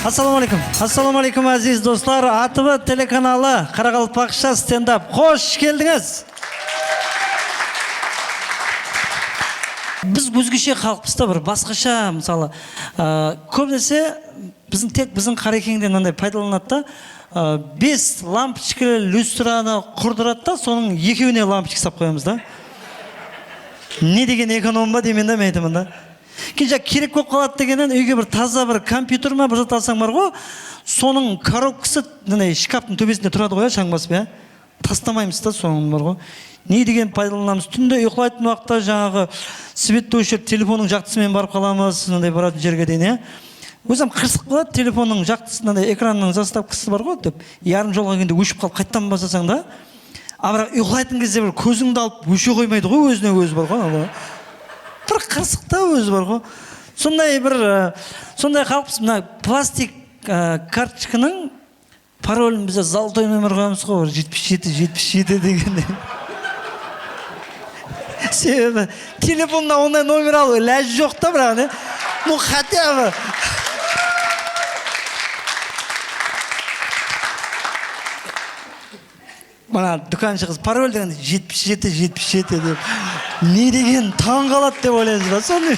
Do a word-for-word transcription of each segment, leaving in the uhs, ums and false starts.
Assalawma áleykum. Assalawma áleykum, áziz doslar. A T V telekanalı, Qaraqalpaqsha stendap. Xosh keldińiz. Biz ózgeshe xalıqpız da, bir basqasha, mısalı, ı, kóbinese biziń, tek biziń Qarekeńde mınanday paydalanadı da, ı, bes lampochka lyustranı qurdıradı da, sonıń ekewine lampochka sap qoyamız da. Ne degen ekonom ba deymen da, men aytaman da. Keyin ja kerek bolıp qaladı degennen úyge bir taza bir kompyuter ma, bir zat alsań bar ǵo, sonıń korobkası mınday shkaftıń tóbesinde turadı ǵo, ya, shań basıp, ya. Tastamaymız da, sonıń bar ǵo. Ne degen paydalanamız? Túnde uyıqlaytın waqıtta jańaǵı svetti óshirip, telefonnıń jaqtısı menen barıp qalamız, sonday baratın jerge deyin, ya. Ózim qırsıq boladı, telefonnıń jaqtısı, mınanday ekrannıń zastavkası bar ǵo, dep, yarım jolǵa kelgende óship qalıp, qayttan basasań da. A, biraq uyıqlaytın gezde bir kózińdi alıp óshe qoymaydı ǵo, ózinen ózi bar ǵo, ana. Bir qırsıq ta ózi bar ǵo. Sonday bir, e, sonday xalıqpız, mına plastik, e, kartochkanıń parolin bizler zolotay nomer qoyamız ǵo, bir jetpis jeti, jetpis jeti degen. Sebebi telefonda onday nomer alıw ilajı joq ta, biraq, ne? Ну, хотя бы. Mına dúkanshı qız parol degende jetpis jeti, jetpis jeti dep. Ne degen tań qaladı dep oylaysız ba sonı?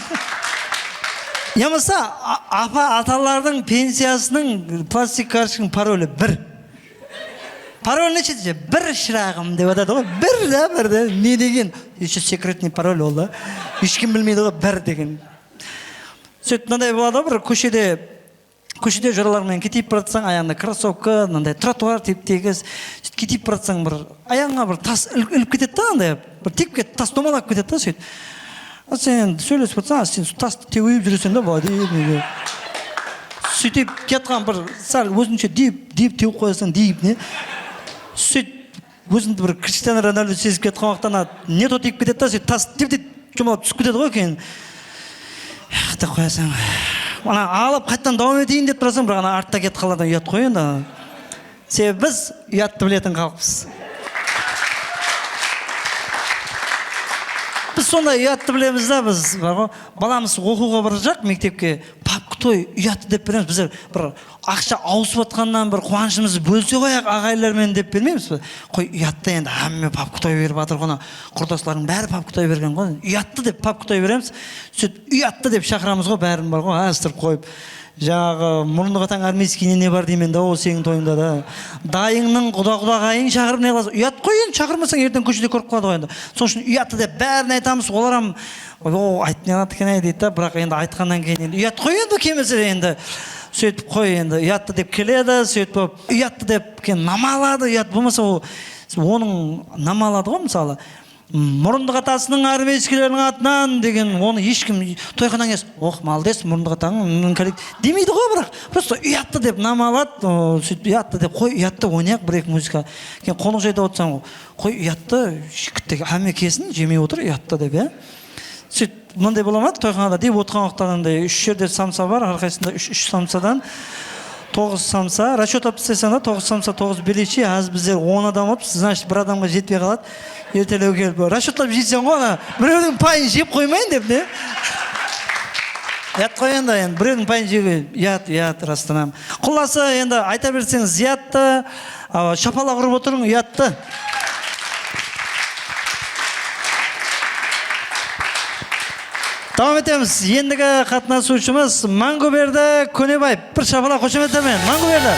Yamasa a-, apa-atalardıń pensiyasınıń plastik kartochkanıń paroli bir. Parol neshe dese, bir, shıraǵım, dep atadı ǵoy. Bir da, bir da. Ne degen? Ещё секретный parol ol da. Hesh kim bilmeydi ǵoy, bir degen. Sóytip mınanday boladı ǵoy, bir kóshede, kóshede joralar menen ketip baratsań, ayaǵında krossovka, mınanday trotuar tep-tegis. Sóytip ketip baratsań, bir ayaǵıńa bir tas ilip, ilip ketedi da, anday. Bir tep ketip, tas domalap ketedi da, sóytip. A, sen endi sóylesip atırsań, a, sen tastı tewip júreseń da, bılay deyip, nege. Sóytip kiyatqan bir sál ózińshe deyip, deyip tewip qoyasań, deyip, ne? Sóytip ózińdi bir Krishtianu Ronaldu sezip kiyatqan waqıtta, ana, ne to tiyip ketedi da, sóytip tas tep-tep jumalap túsip ketedi ǵoy keyin. Yaq, dep qoyasań. Ana, alıp qayttan dawam eteyin dep turasań, biraq ana artta ketip qaladı, uyat ǵoy endi. Sebebi biz uyattı biletin xalıqpız. Biz sonday uyattı bilemiz da, biz, bar ǵo, balamız oqıwǵa barajaq mektepke, papka toy uyattı dep beremiz. Bizler bir aqsha awısıp atqannan bir quwanıshımızdı bólise qoyayıq aǵayinler menen dep bermeymiz be? Qoy, uyattı endi, hámme papka toy berip atır ǵo, ana, qurdaslardıń bári papka toy bergen ǵo, uyattı dep papka toy beremiz. Sóytip uyattı dep shaqıramız ǵo, bárin bar ǵo, astırıp qoyıp. Jańaǵı, murındı qatań armiyskiyine ne bar deymen da, o seniń toyıńda da. Dayıńnıń quda-qudaǵayıń shaqırıp ne qılasıń? Uyat qoy endi, shaqırmasań, erteń kóshede kórip qaladı ǵoy endi. Sonıń ushın uyattı dep bárine aytamız, olar hám, o, aytıp ne qıladı eken-áy, deydi da, biraq endi aytqannan keyin endi uyat qoy endi, kelmese de endi. Sóytip qoy endi, uyattı dep keledi, sóytip bolıp, uyattı dep keyin nama aladı, uyat bolmasa, o, onıń nama aladı ǵoy, mısalı. Murındıq atasınıń armiyskileriniń atınan degen, onı hesh kim toyxanań iyesi, "Oh, maldes, murındıq atań, mm, kollek-", demeydi ǵoy, biraq prosto uyattı dep nama aladı, o, sóytip uyattı dep, "Qoy, uyattı, oynayıq bir-eki muzıka." Keyin qonaq jerde otırsań, "Qoy, uyattı, hámme kesin, jemey otır, uyattı", dep, ya. Sóytip, mınday bola ma, toyxanada dep otırǵan waqıtta ananday úsh jerde samsa bar, hár qaysısında úsh, úsh samsadan toǵız samsa, расчёт alıp taslaysań da, toǵız samsa, toǵız beleshi, házir bizler on adam alıpsız, значит, bir adamǵa jetpey qaladı. Ertelew kelip, расчётлap jiyseń ǵoy, ana, birewdiń payın jep qoymayın dep, ne? Uyat qoy endi, endi, birewdiń payın jep, uyat, uyat, rastan hám. Qullası, endi, ayta berseńiz, uyattı, a, shapalaq urıp otırıń, uyattı. Dawam etemiz. Endigi qatnasıwshımız Mańǵıberdi Kónebaev. Bir shapalaq, xoshametler menen. Mańǵıberdi.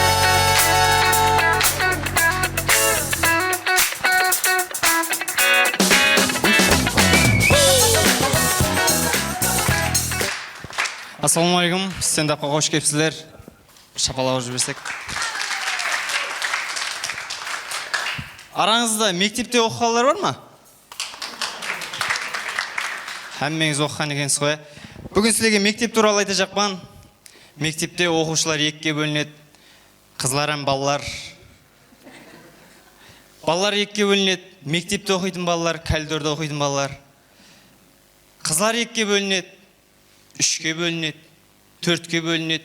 Assalawma áleykum. Stendapqa xosh kelipsizler. Shapalaq urıp jibersek. Arańızda mektepte oqıǵanlar bar ma? Hámmeńiz oqıǵan ekensiz ǵoy. Búgin sizlerge mektep tuwralı aytajaqpan. Mektepte oqıwshılar ekige bólinedi. Qızlar hám balalar. Balalar ekige bólinedi. Mektepte oqıytın balalar, koridorda oqıytın balalar. Qızlar ekige bólinedi. Úshke bólinedi, tórtke bólinedi.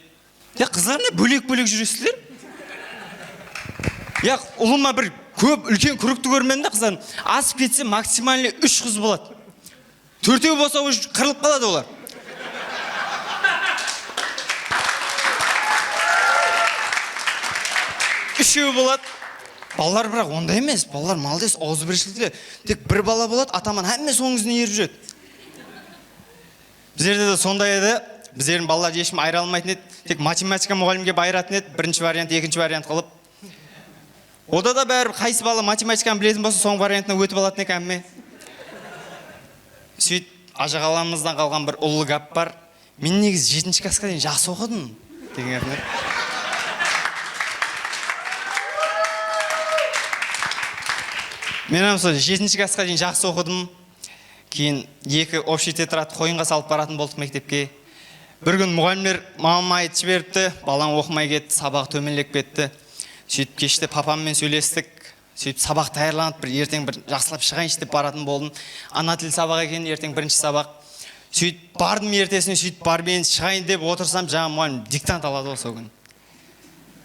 Ya, qızlar ne bólek-bólek júresizler? Ya, ulıwma bir kóp úlken krugtı kórmedim da, qızlar. Asıp ketse, maksimalnıy úsh qız boladı. Tórtew bolsa, уже qırılıp qaladı olar. úshew boladı. Balalar, biraq, onday emes. Balalar maldes, awızbirshiligi. Tek bir bala boladı, ataman hámmesi onıń izinen erip júredi. Bizlerde de sonday edi. Bizlerdiń balalar eshkim ayıra almaytın edi. Tek matematika muǵallimi kelip ayıratın edi. Birinshi variant, ekinshi variant qılıp. Oda da báribir qaysı bala matematikanı biletin bolsa, sonıń variantına ótip alatın eken hámme. Sóytip, ajaǵalamızdan qalǵan bir ullı gáp bar. Men negizi jetinshi klasqa deyin jaqsı oqıdım, degen gáp. Men hám sol jetinshi klasqa deyin jaqsı oqıdım. Keyin eki общий tetradtı qoyınǵa salıp baratın boldıq mektepke. Bir kún muǵallimler maǵan aytıp jiberipti, "Balań oqımay ketti, sabaǵı tómenlep ketti." Sóytip keshte papam menen sóylestik. Sóytip sabaq tayarlanıp, bir erteń bir jaqsılap shıǵayınshı dep baratın boldım. Ana til sabaǵı eken, erteń birinshi sabaq. Sóytip bardım ertesine, sóytip barıp endi shıǵayın dep otırsam, jańa muǵallim diktant aladı ǵoy sol kún.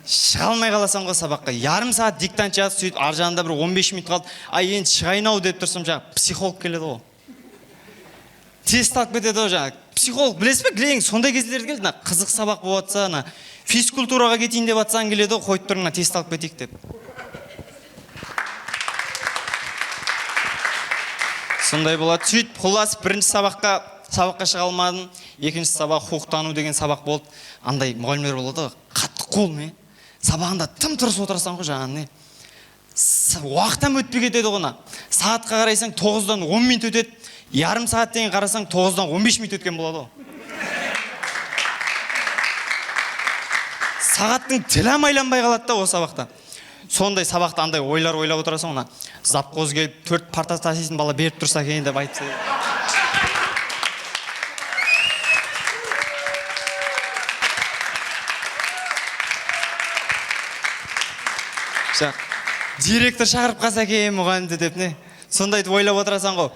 Shıǵa almay qalasań ǵoy sabaqqa. Yarım saat diktant jazıp, sóytip arjaǵında bir on bes minut qaldı. Ay, endi shıǵayın-aw dep tursam, jańa psixolog keledi ǵoy. Test alıp ketedi ǵoy jańa. Psixolog bilesiz be, gileń, sonday gezlerdi keledi. Mına qızıq sabaq bolıp atsa, mına fizkulturaǵa keteyin dep atsań keledi ǵoy, qoyıp turıń, mına test alıp keteyik dep. Sonday boladı. Sóytip, qullası, birinshi sabaqqa, sabaqqa shıǵa almadım. Ekinshi sabaq huqıqtanıw degen sabaq boldı. Anday muǵallimler boladı ǵoy, qattı qul, ne? Sabaǵında tım-tırıs otırasań ǵoy, jańa ne. S-, waqıt hám ótpey ketedi ǵoy, mına. Saatqa qaraysań, toǵızdan on minut ótedi. Yarım saat deyin qarasań, toǵızdan on bes minut ótken boladı ǵoy. Saǵattıń tili hám aylanbay qaladı da, o sabaqta. Sonday sabaqta anday oylar oylap otırasań, mına. Zavxoz kelip, tórt parta tasıytın bala berip tursa eken dep aytsa. Jaq, direktor shaqırıp qalsa eken muǵallimdi dep, ne? Sonday etip oylap otırasań ǵoy.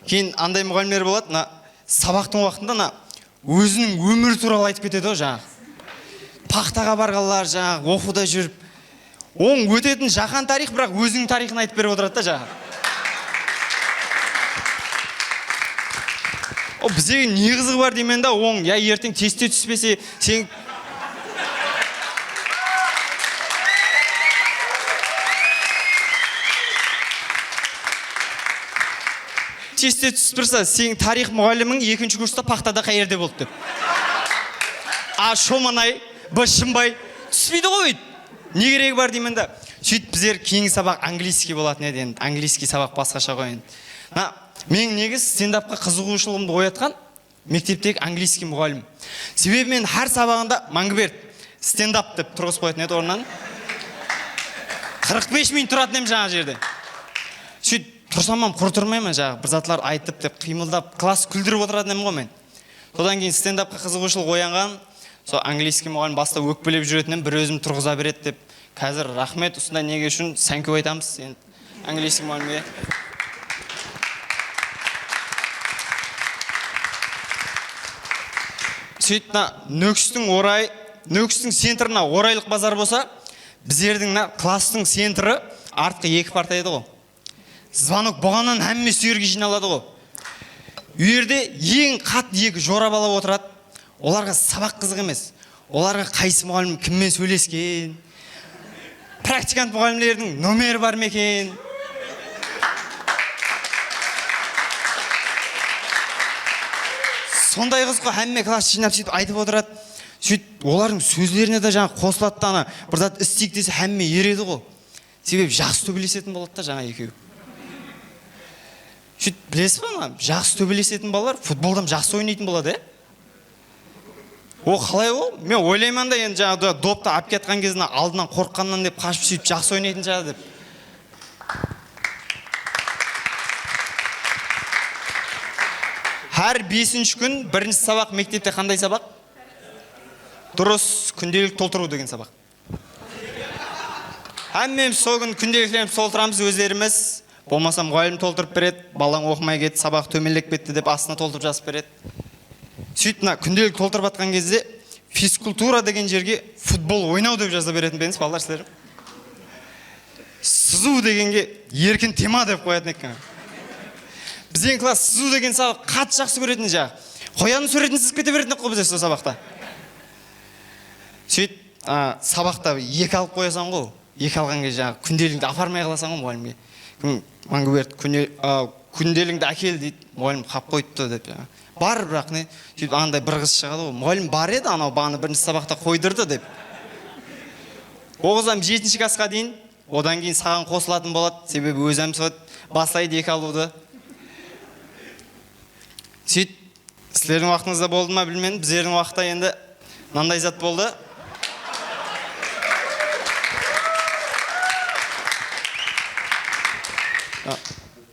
Keyin anday muǵallimler boladı, mına sabaqtıń waqtında mına óziniń ómiri tuwralı aytıp ketedi ǵoy jańa. Paxtaǵa barǵanlar, jańa oqıwda júrip. Onıń ótetin jáhán tariyx, biraq óziniń tariyxın aytıp berip otıradı da jańa. O, bizge ne qızıǵı bar deymen da, onıń ya erteń testte túspese, sen Testte túsip tursa, seniń tariyx muǵallimiń ekinshi kursta paxtada qayerde boldı dep. A Shomanay, B Shımbay túspeydi ǵoy, óyt. Ne keregi bar deymen da. Sóytip bizler keyingi sabaq angliyskiy bolatın edi endi. Angliyskiy sabaq basqasha ǵoy endi. Mına, meniń negizi stendapqa qızıǵıwshılıǵımdı oyatqan mekteptegi angliyskiy muǵallim. Sebebi men hár sabaǵında Máńgibert, stendap dep turǵızıp qoyatın edi ornınan. Qırq bes minut turatın edim jańa jerde. Sóytip tursam hám qurı turmayman, jańa bir zatlar aytıp dep qıymıldap, klass kúldirip otıratın edim ǵoy men. Sodan keyin stendapqa qızıǵıwshılıq oyanǵan, sol angliyskiy muǵallim basta ókpelep júretin edim, bir ózim turǵıza beredi dep. Házir raxmet usınday nege ushın, thank you aytamız endi angliyskiy muǵallimge. Sóytip mına Nókistiń oray, Nókistiń centrına oraylıq bazar bolsa, bizlerdiń mına klasstıń centri artqı eki parta edi ǵoy. Zvonok bolǵannan hámmesi u jerge jıynaladı ǵoy. U jerde eń qatlı eki jora bala otıradı. Olarǵa sabaq qızıq emes. Olarǵa qaysı muǵallim kimmen sóylesken, praktikant muǵallimlerdiń nomeri bar ma eken? Sonday qızıq ǵoy, hámme klass jıynap sóytip aytıp otıradı. Sóytip olardıń sózlerine de jańa qosıladı da, ana bir zat isteyik dese, hámme eredi ǵoy. Sebebi jaqsı tóbelesetin boladı da jańa ekewi. Sóytip, bilesiz ba, mına jaqsı tóbelesetin balalar futboldan jaqsı oynaytın boladı, e? O qalay o? Men oylayman da, endi jańa doptı alıp kiyatqan gezinde aldınan qorqqannan dep qashıp, sóytip jaqsı oynaytın shıǵar dep. Hár besinshi kún birinshi sabaq mektepte qanday sabaq? Durıs, kúndelik toltırıw degen sabaq. Hámmemiz sol kún kúndeliklerimizdi toltıramız ózlerimiz. Bolmasa muǵallim toltırıp beredi. Balań oqımay ketti, sabaǵı tómenlep ketti dep astına toltırıp jazıp beredi. Sóytip mına kúndelik toltırıp atqan gezde fizkultura degen jerge futbol oynaw dep jaza beretin be edińiz, balalar, sizler? Sızıw degenge erkin tema dep qoyatın eken. Biziń klass sızıw degen sabaq qattı jaqsı kóretin, jaǵı qoyannıń súwretin sızıp kete beretin edi ǵoy bizler sol sabaqta. Sóytip, a, sabaqta eki alıp qoyasań ǵoy. eki alǵan keze jańa kúndeligińdi aparmay qalasań ǵoy muǵallimge. Kim, Máńgiberdi, kúnde-, a, kúndeligińdi ákel deydi, muǵallim qap qoyıptı dep jańa. Bar, biraq ne, sóytip anday bir qız shıǵadı ǵoy. Muǵallim bar edi, anaw baǵana birinshi sabaqta qoydırdı dep. O qız hám jetinshi klassqa deyin, odan keyin saǵan qosılatın boladı, sebebi ózi hám sóytip baslaydı eki alıwdı. Sóyt, sizlerdiń waqtıńızda boldı ma bilmedim, bizlerdiń waqıtta endi mınanday zat boldı.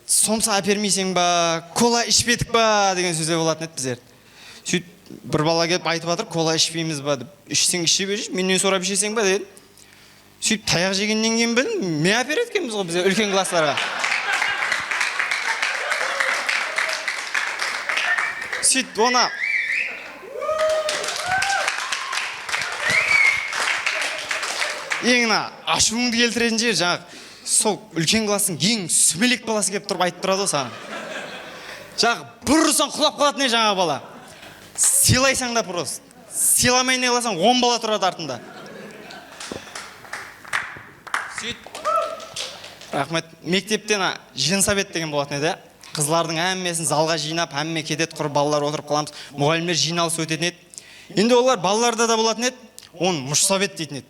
Somsa ápermeyseń ba, kola ishpedik pa degen sózler bolatın edi bizler. Sóytip bir bala kelip aytıp atır, kola ishpeymiz ba dep. Ishseń ishe ber, mennen sorap isheseń ba dedim. Sóytip tayaq jegennen keyin bildim, me áperedi ekenbiz ǵoy biz úlken klasslarǵa. Sóytip ona eń mına ashıwıńdı keltiretin jeri, jańa sol úlken klasstıń eń súmelek balası kelip turıp aytıp turadı ǵoy saǵan. Jańa bir ursań qulap qalatın edi jańaǵı bala. Sıylaysań da prost. Sıylamay ne qılasań, on bala turadı artında. Sóyt. Raxmet. Mektepte ana jın sovet degen bolatın edi. Qızlardıń hámmesin zalǵa jıynap, hámme ketedi, qurı balalar otırıp qalamız. Muǵallimler jıynalıs ótetin edi. Endi olar balalarda da bolatın edi. Onı mush sovet deytin edi.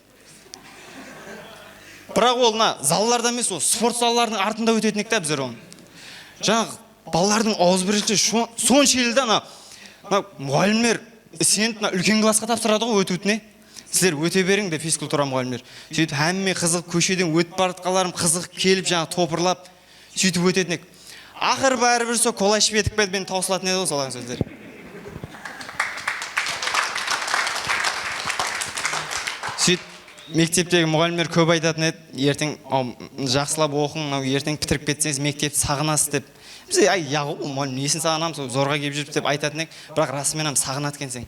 Biraq ol mına zallarda emes, ol sport zallardıń artında ótetin edik ta bizler onı. Jańa balalardıń awızbirshilikleri sho-, sonshelli da, ana, mına muǵallimler isenip, mına úlken klassqa tapsıradı ǵoy ótiwtine. Sizler óte beriń dep, fizkultura muǵallimler. Sóytip hámme qızıǵıp, kósheden ótip baratqanlarım qızıǵıp kelip, jańa topırlap, sóytip ótetin edi. Aqırı báribir sol kola ishpedik pe dep meni tawsılatın edi ǵoy sol sózler. Sóytip mekteptegi muǵallimler kóp aytatın edi, erteń, aw, jaqsılap oqıń, mınaw erteń pitirip ketseńiz mektepti saǵınasız dep. Biz, ay, ya, ol muǵallim nesin saǵınamız, ol zorǵa kelip júrip dep aytatın edik, biraq rasımen hám saǵınadı ekenseń.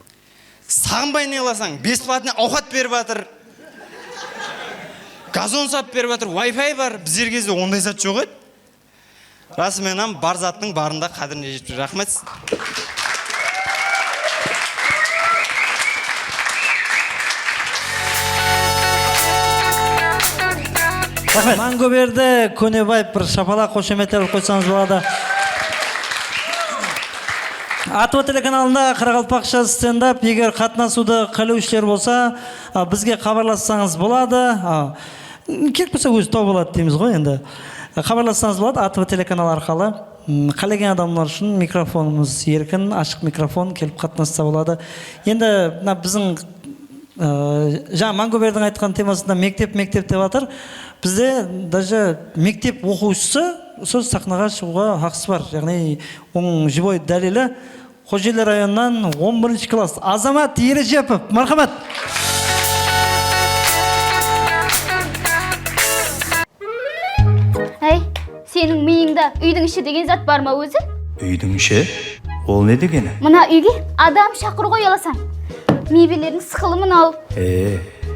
Saǵınbay ne qılasań, besplatnıy awqat berip atır. Gazon sapıp berip atır, Wi-Fi bar, bizler gezde onday zat joq edi. Rasımen hám bar zattıń barında qádirine jetip júr. Raxmet. Raxmet. Máńgiberdi Kónebaev bir shapalaq, xoshametler urıp qoysańız boladı. A T V telekanalında qaraqalpaqsha stendap, eger qatnasıwdı qálewshiler bolsa, a, bizge xabarlassańız boladı. A, kerek bolsa ózi tawıp aladı deymiz ǵoy endi. Xabarlassańız boladı A T V telekanalı arqalı. M, qálegen adamlar ushın mikrofonımız erkin, ashıq mikrofon, kelip qatnassa boladı. Endi mına biziń, e, jańa Máńgiberdiń aytqan temasında mektep, mektep dep atır. Bizde даже mektep oqıwshısı sol saxnaǵa shıǵıwǵa haqısı bar. Yaǵnıy, onıń живой dálili. Xojeli rayonınan on birinshi klass Azamat Erejepov. Marhamat. Áy, seniń mıyıńda úydiń ishi degen zat bar ma ózi? Úydiń ishi? Ol ne degeni? Mına úyge adam shaqırıwǵa uyalasań. Mebelleriń sıqılımın al. E,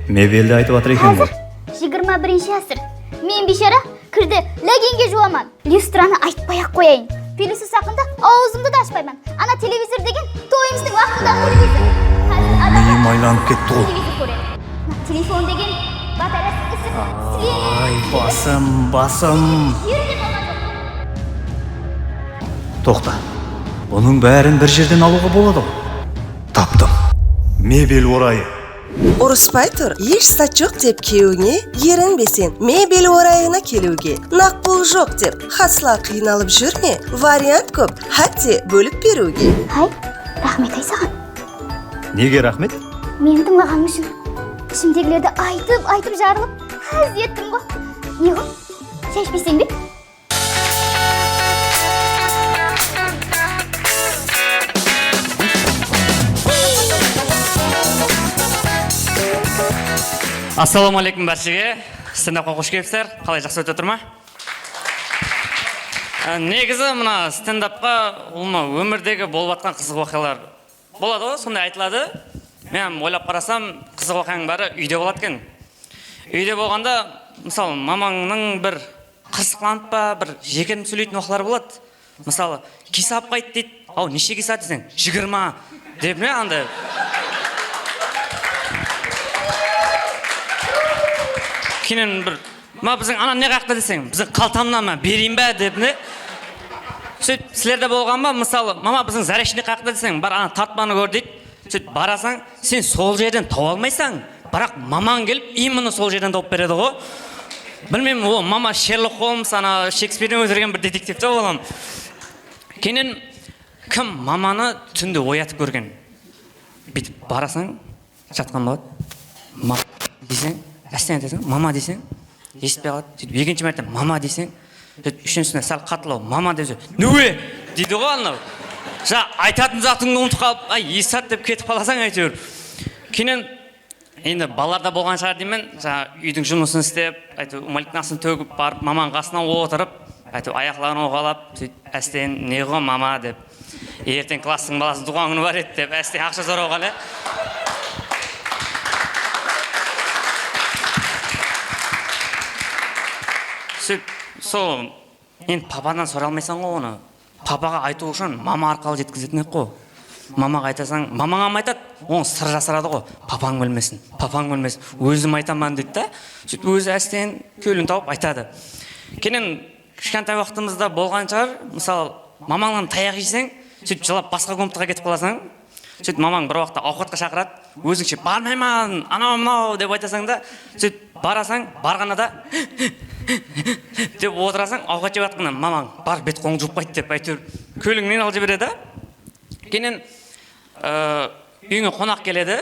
mebeldi aytıp atır eken ǵoy. Házir jigirma birinshi ásir. Men biyshara kirdi lágenge juwaman. Lyustranı aytpay-aq qoyayın. Pelyusız haqqında awzımdı da ashpayman. Ana televizor degen toyımızdıń waqtındaǵı televizor. Házir adamlar mıyım aylanıp ketti ǵoy. Televizor kóredi. Mına telefon degen batareyası isip, ay, basım, basım. Jerde qalǵan joq. Toqta. Bunıń bárin bir jerden alıwǵa boladı ǵoy. Taptım. Mebel orayı. Urıspay tur, hesh zat joq dep kewine erinbeseń, mebel orayına keliwge. Naq pul joq dep, hasla qıynalıp júrme, variant kóp, hátte bólip beriwge. Hay, raxmet-ay saǵan. Nege raxmet? Meni tıńlaǵanıń ushın. Ishimdegilerdi aytıp, aytıp jarılıp, ház ettim ǵo. Ne ǵo? Shay ishpeyseń be? Assalawma áleykum bárshege. Stendapqa xosh kelipsizler. Qalay, jaqsı ótip atır ma? Á, negizi mına stendapqa ulıwma ómirdegi bolıp atqan qızıq waqıyalar boladı ǵoy, sonday aytıladı. Men hám oylap qarasam, qızıq waqıyanıń bári úyde boladı eken. Úyde bolǵanda, mısalı, mamańnıń bir qırsıqlanıp pa, bir jekelim sóyleytin waqıtları boladı. Mısalı, kisa alıp qayt deydi. Aw, neshe kisa deseń, jigirma dep, ne, anda. Keyin bir, "Ma, biziń ana ne qayaqta?" deseń, "Biziń qaltamda, ma, bereyin ba?" dep, ne? Sóytip, sizlerde bolǵan ba, mısalı, "Mama, biziń zareshniy qayaqta?" deseń, "Bar, ana tartpanı kór," deydi. Sóytip barasań, sen sol jerden tawa almaysań, biraq mamań kelip, именно sol jerden tawıp beredi ǵo. Bilmeymen, ol mama Sherlok Xolms, ana Shekspirdiń óltirgen bir detektiv te ol. Keyin kim mamanı túnde oyatıp kórgen? Búytip barasań, jatqan boladı. "Mama," deyseń, ásten aytasań, "Mama," deyseń, esitpey qaladı. Sóytip ekinshi márte "Mama," deyseń, sóytip úshinshisine sál qattılaw, "Mama," dese, "Newe?" deydi ǵo anaw. Ja, aytatın zatıńdı umıtıp qalıp, "Ay, esat," dep ketip qalasań, áytewir. Keyin endi balalarda bolǵan shıǵar deymen, jańa úydiń jumısın islep, áytewir, úmálektiń astın tógip barıp, mamanıń qasına otırıp, áytewir, ayaqların oqalap, sóytip, ásten, "Ne ǵo, mama?" dep. "Erteń klasstıń balasınıń tuwǵan kúni bar edi," dep, ásten aqsha sorawǵa ne. Sóytip, sol, endi papadan soray almaysań ǵo onı. Papaǵa aytıw ushın mama arqalı jetkizetin edi ǵo. Mamaǵa aytasań, mamań aytadı, onı sır jasıradı ǵo. "Papań bilmesin, papań bilmesin, ózim aytaman," deydi da. Sóytip, ózi ásten kewlin tawıp aytadı. Keyin Kishkentay waqtımızda bolǵan shıǵar, mısalı, mamańnan tayaq jeyseń, sóytip jılap basqa komnataǵa ketip qalasań. Sóytip mamań bir waqıtta awqatqa shaqıradı, ózińshe "Barmayman, anaw-mınaw," dep aytasań da, sóytip barasań, barǵanda da dep otırasań, awqat jep atqanda mamań "Bar, bet-qolın juwıp qayt," dep, áytewir, kewlińnen alıp jiberedi. Keyin, ı, úyińe qonaq keledi.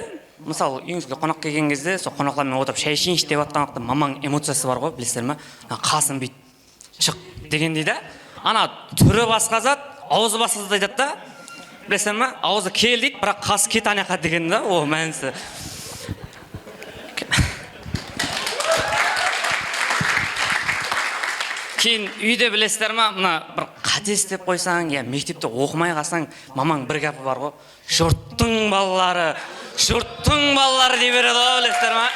Mısalı, úyińizge qonaq kelgen gezde, sol qonaqlar menen otırıp shay isheyinshi dep atqan waqıtta mamańnıń emociyası bar ǵoy, bilesizler ma? Ana, qasın búyt shıq degendey da. Ana, túri basqa zat, awzı basqa zat aytadı da. Bilesizler ma? Awzı "Kel," deydi, biraq qası "Ket anayaqqa" degen da, o mánisi. Keyin úyde, bilesizler ma, mına bir qáte islep qoysań, ya mektepte oqımay qalsań, mamań bir gápi bar ǵo. "Jurttıń balaları, jurttıń balaları," dey beredi ǵo, bilesizler ma?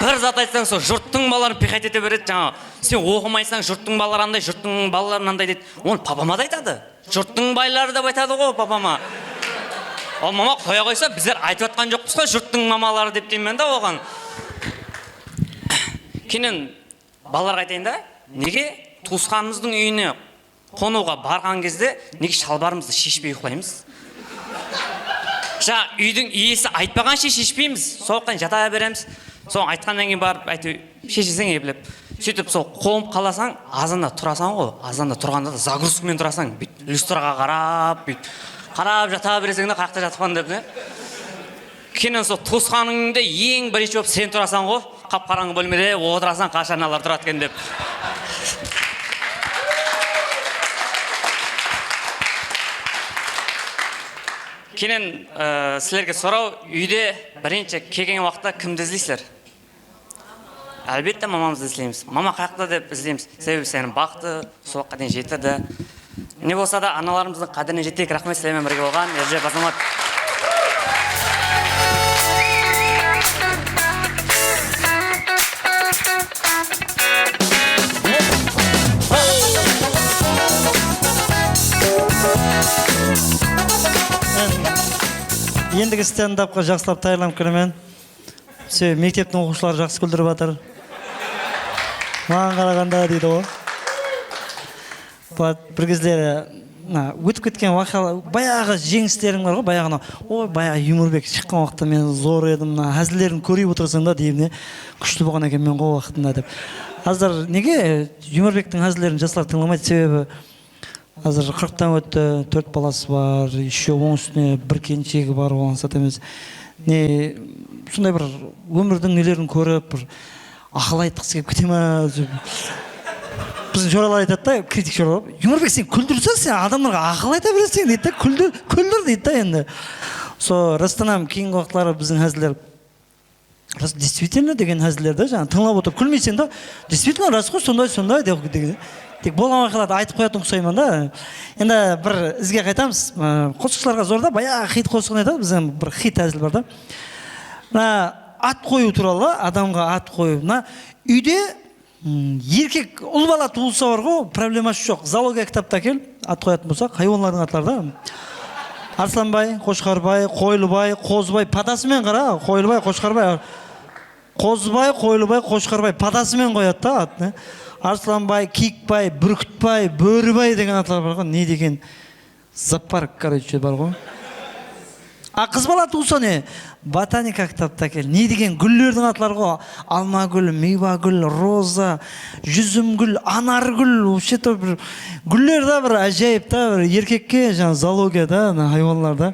Bir zat aytsań, sol "jurttıń balaların" pixayt ete beredi, jańa. Sen oqımaysań, "Jurttıń balaları anday, jurttıń balaları mınanday," deydi. Onı papama da aytadı. "Jurttıń bayları," dep aytadı ǵo papama. Al, mama qoya qoysa, bizler aytıp atqan joqpız ǵo, "Jurttıń mamaları," dep deymen da oǵan. Keyin balalarǵa aytayın da, nege tuwısqanımızdıń úyine qonıwǵa barǵan gezde nege shalbarımızdı sheshpey uyıqlaymız? Ja, úydiń iyesi aytpaǵansha sheshpeymiz. Sol waqıttan jata beremiz. Soń aytqannan keyin barıp, áytewir, shesheseń eplep. Sóytip, sol qonıp qalasań, azanda turasań ǵo. Azanda turǵanda da zagruzka menen turasań. Búytip, lyustraǵa qarap, búytip qarap jata bereseń de, qayaqta jatıppan dep, ne? Keyin sol tuwısqanıńda eń birinshi bolıp sen turasań ǵo. Qap-qarańǵı bólmede otırasań, qarshan analar turadı eken dep. Keyin, e, sizlerge soraw, úyde birinshi kelgen waqıtta kimdi izleysizler? Álbette, mamamızdı izleymiz. Mama qayaqta dep izleymiz. Sebebi seni baqtı, usı waqıtqa deyin jetirdi. Ne bolsa da, analarımızdıń qádirine jeteyik. Raxmet, sizler menen birge bolǵan Erjep Azamat. Endigi stendapqa jaqsılap tayarlanıp kiremen. Sebebi mekteptiń oqıwshıları jaqsı kúldirip atır. Maǵan qaraǵanda deydi ǵoy. Bul bir gezleri, mına, ótip ketken waqıyalar, bayaǵı jeńisleriń bar ǵoy, bayaǵı, mına, oy, bayaǵı Yumorbek shıqqan waqıtta men zor edim, mına, házillerin kórip otırsań da, deyim ne, kúshli bolǵan ekenmen ǵoy waqtında dep. Házir nege Yumorbektiń házillerin jaslar tıńlamaydı? Sebebi házir qırqtan ótti, tórt balası bar, ещё onıń ústine bir kelinshegi bar, oǵan sat emes. Ne, sonday bir ómirdiń nelerin kórip, bir aqıl aytqısı kelip kete ma, dep. Biziń joralar aytadı da, kritik joralar. "Yumorbek, sen kúldirseń, sen adamlarǵa aqıl ayta bereseń," deydi da, "kúldir, kúldir," deydi da endi. Sol, rastan hám, keyingi waqıtları biziń háziller Ras, действительно degen háziller da, jańa tıńlap otırıp kúlmeyseń da, действительно ras ǵoy, sonday, sonday dep degen. Tek bolǵan waqıyalardı aytıp qoyatın uqsayman da. Endi bir izge qaytamız. Aa, qosıqshılarǵa zor da, bayaǵı xit qosıǵın aytadı, bizden bir xit házil bar da. Mına at qoyıw tuwralı, adamǵa at qoyıw. Mına úyde Hmm, erkek ul bala tuwılsa bar ǵo, probleması joq. Zoologiya kitaptı ákel, at qoyatın bolsaq, haywanlardıń atları da. Arslanbay, Qoshqarbay, Qoylıbay, Qozıbay, patası menen qara, Qoylıbay, Qoshqarbay. Qozıbay, Qoylıbay, Qoshqarbay, padası menen qoyadı da atını. Arslanbay, Kiyikbay, Búrkitbay, Bóribay degen atlar bar ǵoy. Ne degen zoopark, короче, bar ǵoy. A, qız bala tuwsa ne? Botanika kitaptı ákel. Ne degen gúllerdiń atları ǵoy? Alma gúl, miywa gúl, roza, júzim gúl, anar gúl. Вообще-то bir gúller da bir ájayıp ta, bir erkekke jańa zoologiya da, ana haywanlar da.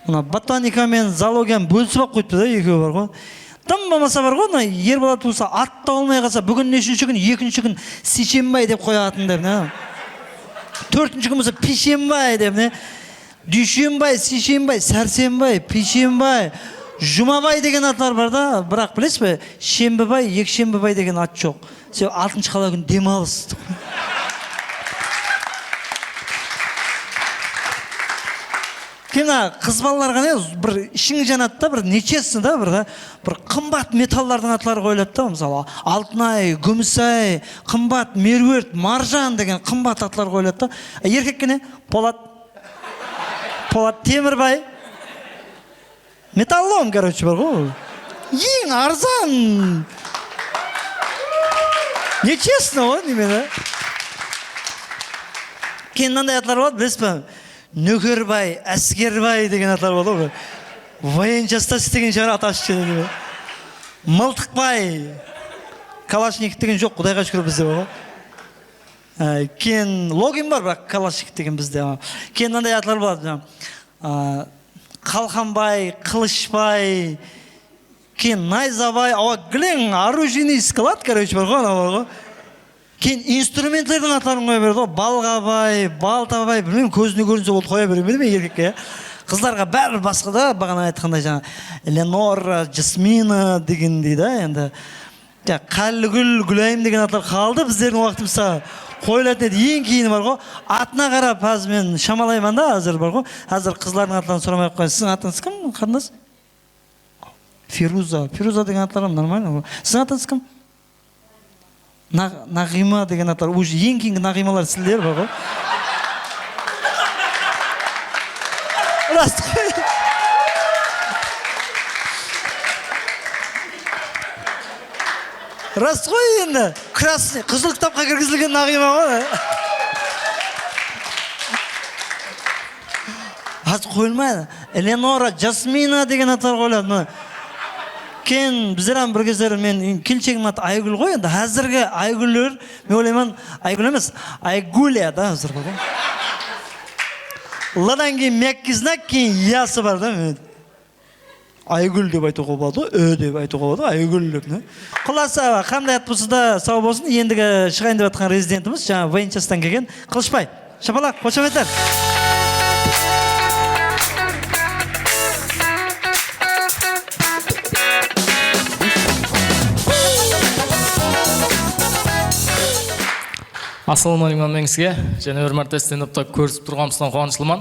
Mına botanika menen zoologiyanı bólisip-aq qoyıptı da, ekewi bar ǵoy. Dım bolmasa bar ǵoy, mına er bala tuwsa, at tawılmay qalsa, búgin neshinshi kún, ekinshi kún, Sishenbay dep qoyatın dep, ne? Tórtinshi kún bolsa, Pishenbay dep, ne? Dúyshenbay, Sishenbay, Sársenbay, Pishenbay, Jumabay degen atlar bar da, biraq bilesiz be, Shembibay, Ekshembibay degen at joq. Sebebi altınshı qala kún dem alıs. Keyin mına qız balalarǵa ne, bir ishiń janadı da, bir nechestno da, bir da, bir qımbat metallardıń atları qoyıladı da, mısalı, altınay, gúmisay, qımbat merwert, marjan degen qımbat atlar qoyıladı da. E, erkekke ne? Polat, Polat Temirbay. Metallom, короче, bar ǵoy. Eń arzan. Nechestno ǵoy, neme da. Keyin mınanday atlar boladı, bilesiz be? Nókerbay, Áskerbay degen atlar boladı ǵoy. Военчаста islegen shıǵar, atası ishinde. Mıltıqbay. Kalashnikov degen joq, Qudayǵa shúkir, bizde bar ǵoy. Á, keyin Login bar, biraq Kalashnikov degen bizde. Keyin mınanday atlar boladı. Á, Qalqanbay, Qılıshbay, keyin Nayzabay, awa, gileń, оружейный склад, короче, bar ǵoy, anaw bar ǵoy. Keyin instrumentlerdiń atların qoya beredi ǵoy. Balǵabay, Baltabay, bilmeymen, kózine kórinse boldı, qoya beremen men erkekke, ya. Qızlarǵa báribir basqa da, baǵana aytqanday, jańa Eleonora, Jasmina degendey da, endi. Ya, Qálligúl, Gúlayım degen atlar qaldı bizlerdiń waqtımızda. Qoyılatın edi, eń keyini bar ǵoy. Atına qarap házir men shamalayman da, házir bar ǵoy. Házir qızlardıń atların soramay-aq qoyayın. Siziń atıńız kim, qarındas? Feruza. Feruza degen atlar ham нормально ǵoy. Siziń atıńız kim? Na-, Naǵıyma degen atlar. Уже eń keyingi Naǵıymalar sizler bar ǵoy. Rast ǵoy. Rast ǵoy endi. Krasnıy, qızıl kitapqa kirgizilgen Naǵıyma ǵoy. Házir qoyılmaydı. Eleonora, Jasmina degen atlar qoyıladı. Mına. Keyin bizler ham bir gezleri, men, kelinshegimniń atı Aygúl ǵoy endi. Házirgi Aygúller, men oylayman, Aygúl emes, Aygúlya da házir ǵoy. L-dan keyin myakkiznak, keyin yası bar da, men. Aygúl dep aytıwǵa boladı, ü dep aytıwǵa boladı, Aygúl dep, ne? Qullası, qanday at bolsa da saw bolsın. Endigi shıǵayın dep atqan rezidentimiz, jańa Voenchastan kelgen Qılıshbay. Shapalaq, xoshametler. Assalawma áleykum hámmeńizge. Jáne bir márte stendapta kórisip turǵanımızdan quwanıshlıman.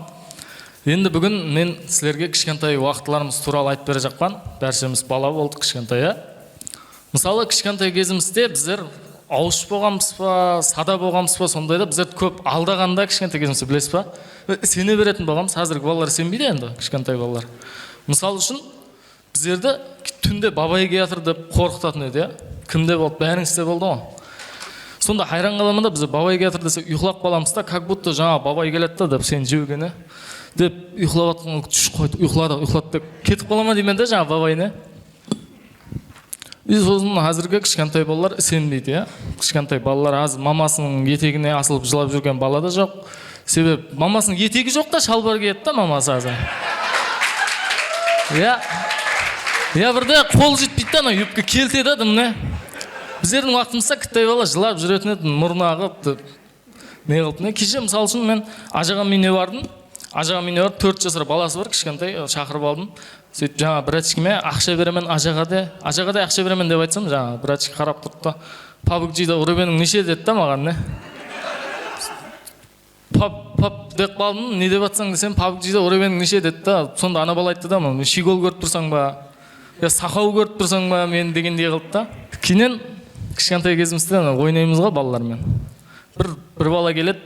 Endi búgin men sizlerge kishkentay waqıtlarımız tuwralı aytıp berejaqpan. Bárshemiz bala boldıq kishkentay, ya. Mısalı, kishkentay gezimizde bizler awısh bolǵanbız ba, sada bolǵanbız ba, sonday da bizlerdi kóp aldaǵan da kishkentay gezimizde, bilesiz ba? Ve isene beretin bolǵanbız. Házirgi balalar isenbeydi endi, kishkentay balalar. Mısal ushın, bizlerdi túnde babay kiyatır dep qorqıtatın edi, ya. Kimde boldı? Bárińizde boldı ǵoy. Sonda hayran qalaman da, bizde babay kiyatır dese, uyıqlap qalamız da, как будто jańa babay keledi da dep, seni jewgeni dep, uyıqlap atqan túsh qoydı, uyıqladı, uyıqladı dep ketip qala ma deymen de, jańa babay ne. И sosın házirgi kishkentay balalar isenbeydi, ya. Kishkentay balalar házir mamasınıń etegine asılıp jılap júrgen bala da joq. Sebebi mamasınıń etegi joq ta, shalbar kiyedi da maması házir. Ya. Ya, birde qol jetpeydi da, ana, yubka keltedi da, mine. Bizlerdiń waqtımızda kittay bala jılap júretin edi, murnı aǵıp, dep. Ne qılıp, ne? Keshe, mısal ushın, men ajaǵamnıń úyine bardım. Ajaǵamnıń úyine barıp, tórt jasar balası bar, kishkentay, shaqırıp aldım. Sóytip, jańa, bratishkime aqsha beremen, ajaǵa de, ajaǵa da aqsha beremen dep aytsam, jańa, bratishka qarap turıp ta, "Pabgida ureveniń neshe?" dedi da maǵan, ne? Pab, pab dep qaldım, "Ne dep atsań?" desem, "Pabgida ureveniń neshe?" dedi da. Sonda ana bala ayttı da, "Mına, shigol kórip tursań ba? Ya saqaw kórip tursań ba meni?" degendey qılıp ta. Keyin kishkentay gezimizde, ana, oynaymız ǵoy balalar menen. Bir, bir bala keledi,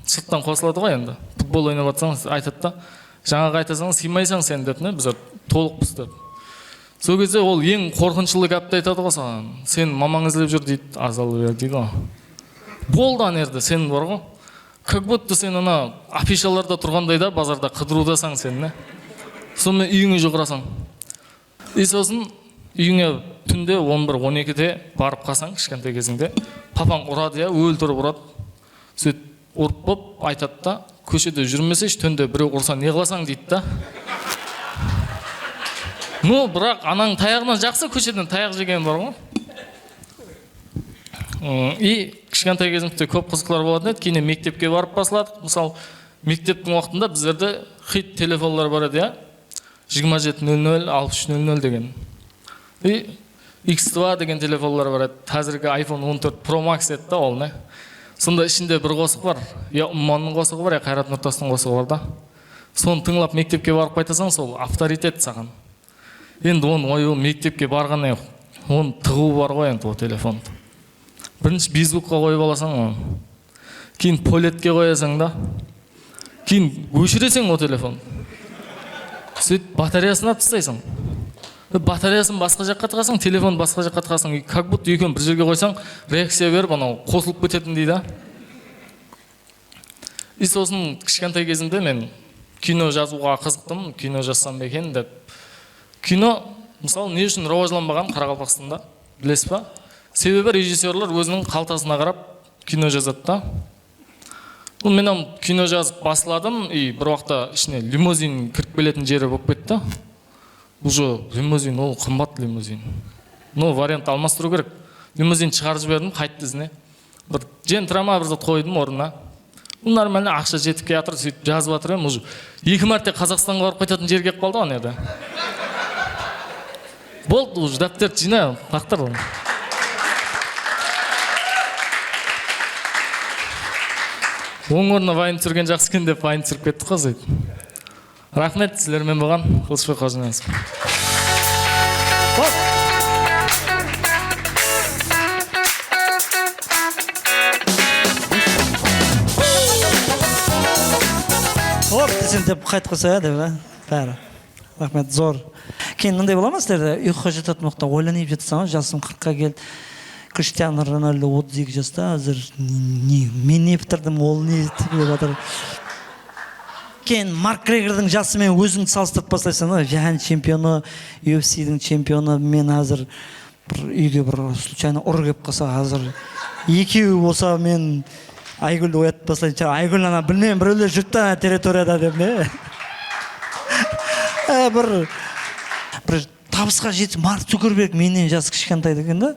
sırttan qosıladı ǵoy endi. Futbol oynap atsań, aytadı da, "Jańaǵı aytasań, sıymaysań sen," dep, ne, bizler tolıqpız dep. Sol gezde ol eń qorqınıshlı gápti aytadı ǵo saǵan. "Sen mamań izlep júr," deydi, "azal ber," deydi ǵo. Boldı, ana jerde sen bar ǵo. Как будто sen ana afishalarda turǵanday da, bazarda qıdırıwdasań sen, ne? Sonıń menen úyińe juwıǵırasań. И sosın úyińe túnde on bir, on ekide barıp qalsań, kishkentay gezińde. Papań uradı, ya, óltirip uradı. Sóytip urıp bolıp aytadı da, "Kóshede júrmeseshi, túnde birew ursa ne qılasań?" deydi da. Ну, biraq anań tayaǵınan jaqsı, kósheden tayaq jegen bar ǵo. Im, и kishkentay gezimizde kóp qızıqlar bolatın edi. Keyin mektepke barıp basladıq. Mısal, mekteptiń waqtında bizlerde xit telefonlar bar edi, ya. Jigirma jeti nol nol, alpıs úsh nol nol degen. И X два degen telefonlar bar edi. Házirgi iPhone on tórt Pro Max edi da ol, ne? Sonda ishinde bir qosıq bar. Ya Ummannıń qosıǵı bar, ya Qayrat Nurtastıń qosıǵı bar da. Sonı tıńlap mektepke barıp qaytasań, sol avtoritet saǵan. Endi onı, oy, ol mektepke barǵannan onı tıǵıw bar ǵoy endi, o telefondı. Birinshi bezbukqa qoyıp alasań onı. Keyin poletke qoyasań da. Keyin óshireseń o telefondı. Sóytip batareyasın alıp taslaysań. Batareyasın basqa jaqqa tıǵasań, telefondı basqa jaqqa tıǵasań. Как будто ekewin bir jerge qoysań, reakciya berip, anaw qosılıp ketetindey da. И sosın kishkentay gezimde men kino jazıwǵa qızıqtım, kino jazsam eken dep. Kino, mısalı, ne ushın rawajlanbaǵan Qaraqalpaqstanda, bilesiz ba? Sebebi rejissyorlar óziniń qaltasına qarap kino jazadı da. Bul men hám kino jazıp basladım, и bir waqıtta ishine limuzin kirip keletin jeri bolıp ketti. Уже limuzin, ol qımbat limuzin. No, variant almastırıw kerek. Limuzin shıǵarıp jiberdim, qayttı izine. Bir jentrama bir zat qoydım ornına. Bul normalno aqsha jetip kiyatır, sóytip jazıp atır em, уже eki márte Qazaqstanǵa barıp qaytatın jer kelip qaldı ǵo ane jerde. Boldı, уже dápterdi jıyna, laqtır. Onıń ornına vayn túsirgen jaqsı eken dep vayn túsirip kettik ǵo sóytip. Raxmet, sizler menen bolǵan Qılıshbay Qojiniyazov. Hop! Hop desem dep qaytıp qalsa ya dep, a? Bári. Raxmet, zor. Keyin mınday bola ma sizlerde? Uyqıǵa jatatuǵın waqıtta oylanıp jatırsań, jasım qırqqa keldi. Krishtianu Ronaldu otız eki jasta, házir ne, men ne pitirdim, ol ne tikilip atır. Keyin Mak Gregordıń jası menen ózińdi salıstırıp baslaysań da, jáhán chempionı, U F Cdiń chempionı, men házir bir úyge bir случайно urı kelip qalsa, házir ekewi bolsa men Aygúldi oyatıp taslayın shıǵar. Aygúl, ana, bilmeymen, birewler júripti ana territoriyada dep, ne? E, bir, bir tabısqa jetip, Mark Zukerberg mennen jası kishkentayda eken da.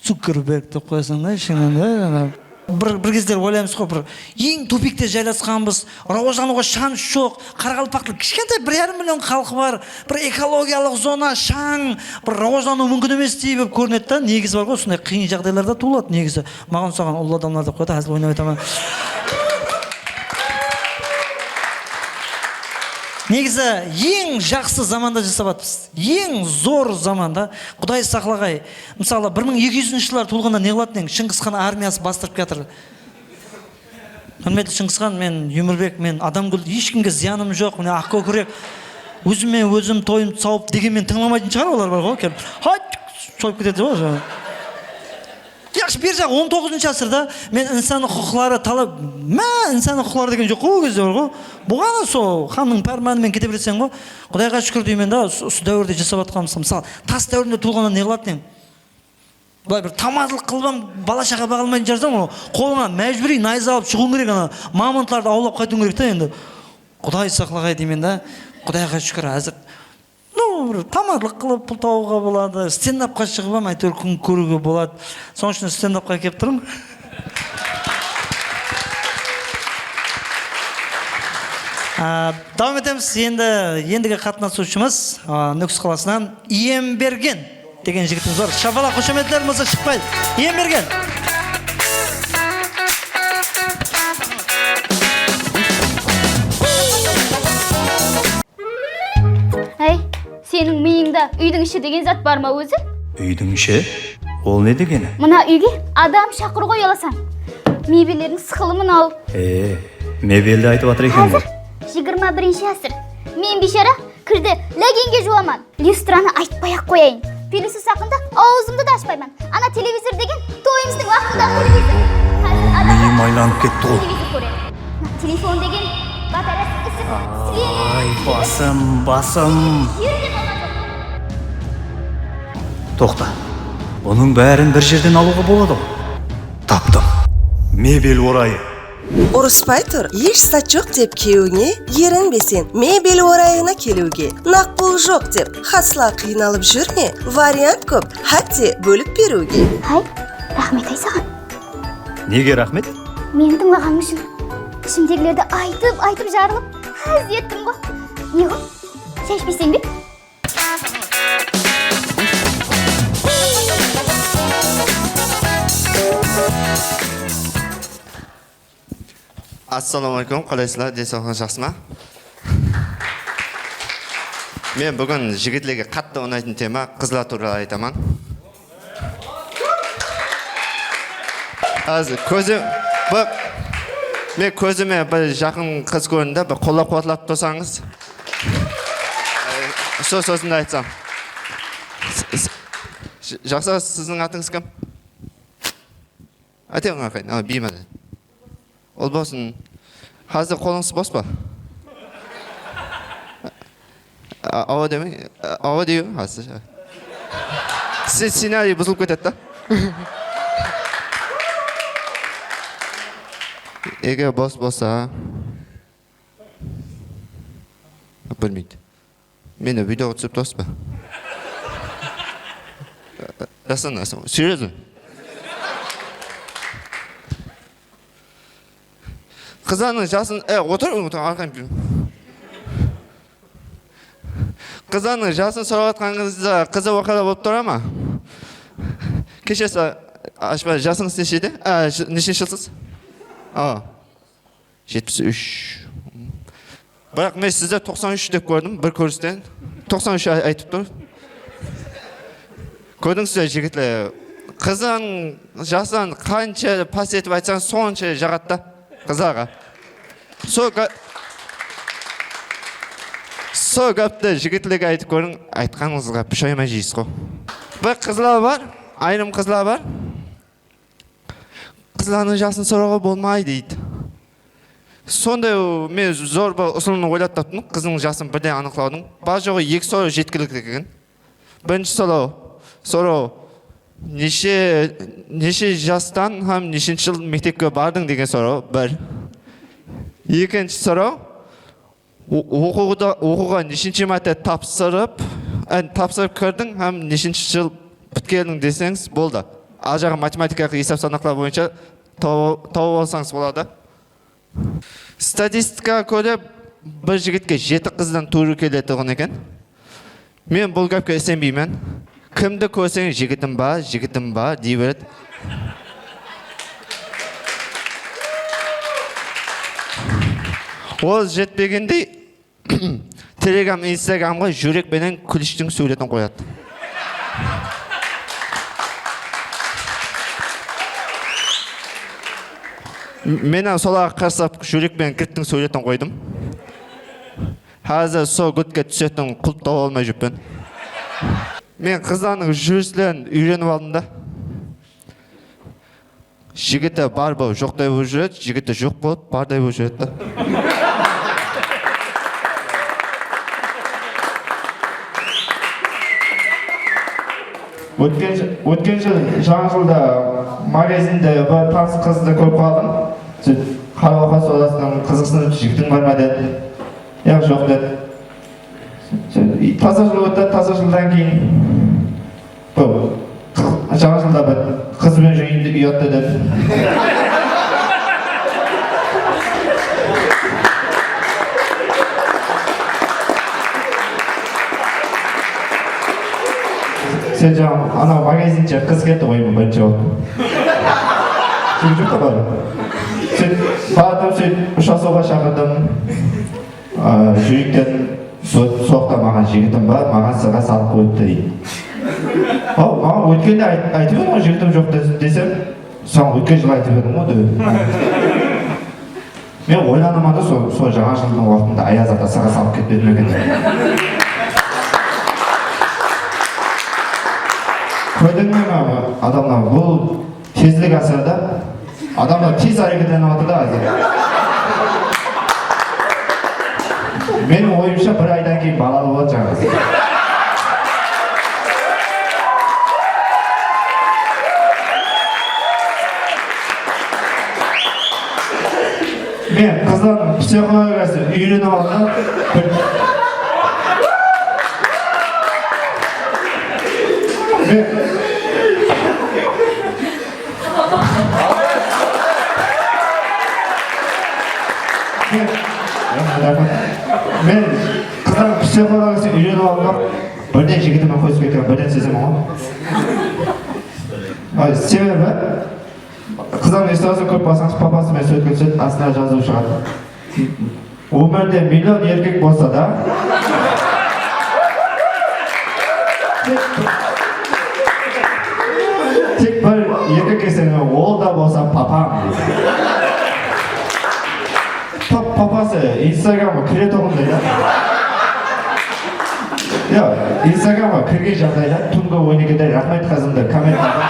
Zukerberg dep qoyasań da, ishińnen de, ana. Bir, bir gezler oylaymız ǵoy, bir eń tupikte jaylasqanbız, rawajlanıwǵa shans joq, qaraqalpaqtıń kishkentay bir yarım million xalqı bar, bir ekologiyalıq zona, shań, bir rawajlanıw múmkin emes dep kórinedi da, negizi bar ǵoy, usınday qıyın jaǵdaylarda tuwıladı negizi. Maǵan usaǵan ullı adamlar dep qoyadı, házir oynap aytaman. Negizi eń jaqsı zamanda jasap atırmız. Eń zor zamanda. Quday saqlaǵay. Mısalı, bir mıń eki júzinshi jıllar tuwılǵanda ne qılatın ediń? Shıńǵısxan armiyası bastırıp kiyatır. Húrmetli Shıńǵısxan, men Yúmirbek, men Adamgúl, hesh kimge zıyanım joq, mine, aq kókirek. Ózime ózim toyımdı sawıp degen menen tıńlamaytın shıǵar olar bar ǵoy, kelip. Hayt, soyıp ketedi ǵoy. Yaqshı, beri jaǵı on toǵızınshı ásirde men insan huqıqları talap, má, insan huqıqları degen joq ǵoy ol gezde bar ǵoy. Buǵana sol xannıń pármanı menen kete bereseń ǵoy. Qudayǵa shúkir deymen da, usı, usı dáwirde jasap atqanımız. Mısalı, tas dáwirinde tuwılǵanda ne qılatın ediń? Bılay bir tamazlıq qılıp hám bala-shaǵa baǵa almaytın shıǵarsań, qolıńa májbúriy nayza alıp shıǵıwıń kerek, ana, mamontlardı awlap qaytıwıń kerek ta endi. Quday saqlaǵay deymen da. Qudayǵa shúkir, házir, no, bir tamazlıq qılıp pul tabıwǵa boladı, stendapqa shıǵıp hám áytewir kún kóriwge boladı. Sonıń ushın stendapqa kelip turıń. Á, dawam etemiz. Endi, endigi qatnasıwshımız, á, Nókis qalasınan Iyembergen degen jigitimiz bar. Shapalaq, xoshametler bolsa shıqpaydı. Iyembergen. Áy, seniń mıyıńda úydiń ishi degen zat bar ma ózi? Úydiń ishi? Ol ne degeni? Mına úyge adam shaqırıwǵa uyalasań. Mebellerdiń sıqılı mınaw. E, mebeldi aytıp atır eken ǵoy. Házir jigirma birinshi ásir. Men biyshara Kirdi, leginge juwaman. Lyustranı aytpay-aq qoyayın. Pelyusız haqqında awzımdı da ashpayman. Ana televizor degen toyımızdıń waqtındaǵı televizor. Házir adamlar miyim aylanıp ketti ǵoy. Televizor kóredi. Mına telefon degen batareyası isip, silenip. Ay, basım, basım. Jeri de qalǵan joq. Toqta. Bunıń bárin bir jerden alıwǵa boladı ǵoy. Taptım. Mebel orayı. Urıspay tur, hesh zat joq dep kewine erinbe sen mebel orayına keliwge. Naqbul joq dep hasla qıynalıp júrme, variant kóp, hátte bólip beriwge. Hay, raxmet ay saǵan. Nege raxmet? Meni tıńlaǵanıń ushın. Ishimdegilerdi aytıp, aytıp jarılıp, ház ettim ǵo. Ne ǵo? Shay ishpeyseń be? Assalawma aleykum, qalaysızlar, densawlıqlar jaqsı ma? Men búgin jigitlerge qattı unaytın tema qızlar tuwralı aytaman. Házir kózim, bir, men kózime bir jaqın qız kórindi, bir qollap-quwatlap tursańız. Sol sózimdi aytsam. S-, s-, j-, jaqsı, siziń atıńız kim? Aytıń aqayın, a, biyman. Ol bolsın. Házir qolıńız bos pa? A, awa demeń, a, awa deyiń házir. Sce-, scenariy buzılıp ketedi da. Eger bos bolsa, bilmeydi. Meni video túsip turasız ba? Jasın, jasın. Серьёзно? Qızlardıń jasın, e, otır, otır, arqayın. Qızlardıń jasın sorap atqanıńızda qızıq waqıyalar bolıp tura ma? Keshiresiz, ashpa, jasıńız neshede? A, j-, neshinshi jılsız? A. Jetpis úsh. Biraq men sizdi toqsan úsh dep kórdim bir kóristen. Toqsan úsh ay-, aytıp tur. Kórdińiz be, jigitler? Qızdıń jasın qansha past etip aytsańız, sonsha jaǵadı da qızlarǵa. Sol ga-, sol gápti jigitlerge aytıp kóriń, aytqanıńızǵa pushaymay jeysiz ǵo. Bir qızlar bar, ayırım qızlar bar. Qızlardıń jasın sorawǵa bolmaydı deydi. Sonday, men zor bir usılımdı oylap taptım, qızdıń jasın birden anıqlawdıń. Bar-joǵı eki soraw jetkilikli eken. Birinshi soraw, soraw, neshe, neshe jastan hám neshinshi jıl mektepke bardıń degen soraw, bir. Ekinshi soraw, O-, oqıwda, oqıwǵa neshinshi márte tapsırıp, e, tapsırıp kirdiń hám neshinshi jıl pitkerdiń deseńiz boldı. Al jaǵı matematikaǵa esap-sanaqlar boyınsha taw-, tawıp alsańız boladı. Statistikaǵa kóre, bir jigitke jeti qızdan tuwrı keletuǵın eken. Men bul gápke isenbeymen. Kimdi kórseń, jigitim bar, jigitim bar, dey beredi. Ol jetpegendey, Telegram, Instagramǵa júrek penen kúlishtiń súwretin qoyadı. Men hám solarǵa qarsılap júrek penen gidtiń súwretin qoydım. Házir sol gidke túsetin quldı tawıp almay júrmen. Men qızlardıń júrislerin úyrenip aldım da. Jigiti bar bolıp joqtay bolıp júredi, jigiti joq bolıp barday bolıp júredi da. Ótken, ótken jıl, jańa jılda magazinde bir tas qızdı kórip qaldım. Sóytip qaraqalpaq sodasınan qızıqsınıp, "Jigitim bar ma?" dedi. "Yaq, joq," dedi. Sóytip, tasa jıl ótti, tasa jıldan keyin bul qız, jańa jılda bir qız benen júreyin de uyattı dedi. Sen jańa anaw magazinshege qız keldi ǵoy, birinshi bolıp. Júrip júrip bar. Sen bardım, sen ushırasıwǵa shaqırdım. A, júrekten so-, soqta maǵan jigitim bar, maǵan sırǵa salıp qoyıptı deydi. Aw, maǵan ótkende ayt-, aytıp edim ǵoy, jigitim joq de-, desem, saǵan ótken jılı aytıp edim ǵoy, dedi. Men oylanaman da, sol, sol jańa jıldıń waqtında Ayaz ata saǵa salıp ketpedi me eken dep. Kórdińmi, adamlar, bul tezlik asırı da. Adamlar tez háreketlenip atır da házir. Meniń oyımsha, bir aydan keyin balalı boladı jańa qız. Men qızlardıń psixologiyasın úyrenip aldım. Bir, men, men, men qızlardıń psixologiyasın úyrenip aldım. Birden jigitime qosıp ketken, birden sezemen ǵoy. Ay, sebebi, qızlardıń istoriyasın kórip qalsańız, papası menen súwretke túsedi, astına jazıw shıǵadı. Ómirde million erkek bolsa da, tek, tek bir erkek eseńe, ol da bolsa papam, deydi. Pap-, papası Instagramǵa kiretuǵınday da. Yoq, Instagramǵa kirgen jaǵdayda túngi on ekide raxmet qızımdı kommentariya.